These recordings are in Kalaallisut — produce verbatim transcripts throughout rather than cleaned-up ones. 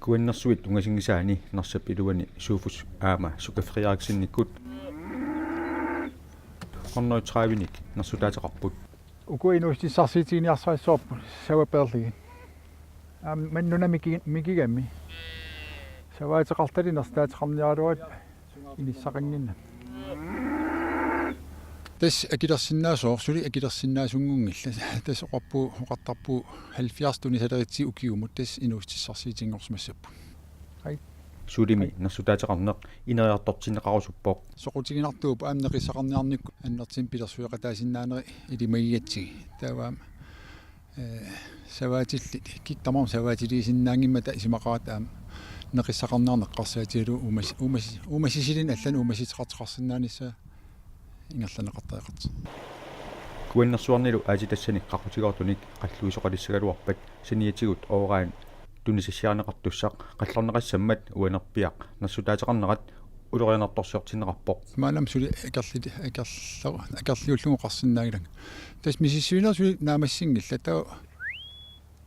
Kuannersuit ungasinngisaanni Narsap iluani Sofus aamma Sukka Frederiksennikkut hundrede tredive-nik nersutaateqarput. Uku inuussutissarsiutiginiarsarissavarput savapeerlugit. Aamma nunami miki-, mikigami. Savaateqartalik nersutaateqarniaraluarput inissaqannginnami. Tassa akilersinnaasoq, suli akilersinnaasunngunngillat. Tassa oqarpugut, oqartarpugut halvfjerds tunisaleritsigu ukiumut, tassa inuussutissarsiutinngorsimassapput. Ai. Sulimi nersutaateqarneq ineriartortinneqarusuppoq. Soqutiginartuupput aamma neqissaqarniarnikkut annertuumik pilersueqataasinnaaneri ilimagigatsigit. Taava aamma, eh, savaatillit, kikkut tamarmik savaatiliisinnaanngimmata isumaqaratta aamma neqissaqarniarneq eqqarsaatigalugu uumas-, uumas-, uumasisilinnut allanut uumasuuteqartoqarsinnaanissaa ingerlanneqartariaqartoq. Kuannersuarnilu aatsitassanik qaqutigoortunik qalluisoqalissagaluarpat saniatigut uran tunisassiarineqartussaq qallorneqassammat uanerpiaq nersutaateqarnerat ulorianartorsiortinneqarpoq. Maannamut suli akerli-, akerlo-, akerliullugu oqarsinnaanngilara. Tassa misissuinerit suli naammassinngillat. Taava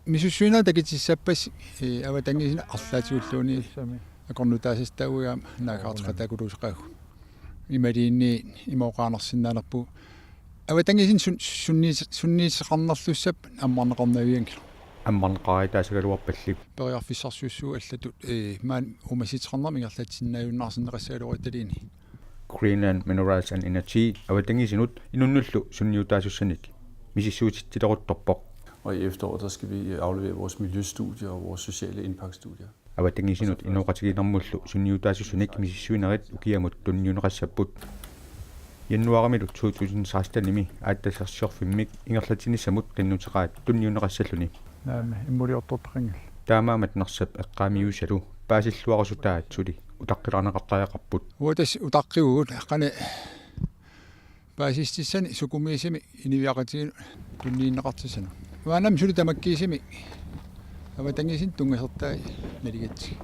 misissuinerit takutissappassi, eh, avatangiisinut arlaatigulluunniit. Tassami. Akornutaassasoq taava aamma naagaateqattaarlugu. Imaluunniit ima oqaannarsinnaanerput. Avatangiisinut sun-, sunniis-, sunniisoqarnerlussappat ammarneqarnavianngilaq. Ammarneqaritaassagaluarpalli. Periarfissarsiussat allatut, eh, maani uumasuuteqarnermik ingerlatsisinnaajunnaarsinneqassagaluaruttaluunniit. Greenland Minerals and Energy avatangiisinut inunnullu sunniutaasussanik misissuitileruttorpoq. Og i efteråret, der skal vi aflevere vores miljøstudier og vores sociale impaktstudier. Avatangiisinut inooqatigiinnermullu sunniutaasussanik misissuinerit ukiamut tunniunneqassapput. Januaarimilu to tusind seksten-imi aatsitassarsiorfimmik ingerlatsinissamut qinnuteqaat tunniunneqassalluni. Naamik, immuliortortaqanngillat. Taamaammat Narsap eqqaamiussalu paasilluarusutaat suli utaqqilaaneqartariaqarput. Uagut tassa utaqqivugut qanoq paasissutissani sukumiisumik inuiaqatigiinnut tunniunneqartussanut. Maannamut suli tamakkiisumik avatangiisinut tunngasortai naligatsigit.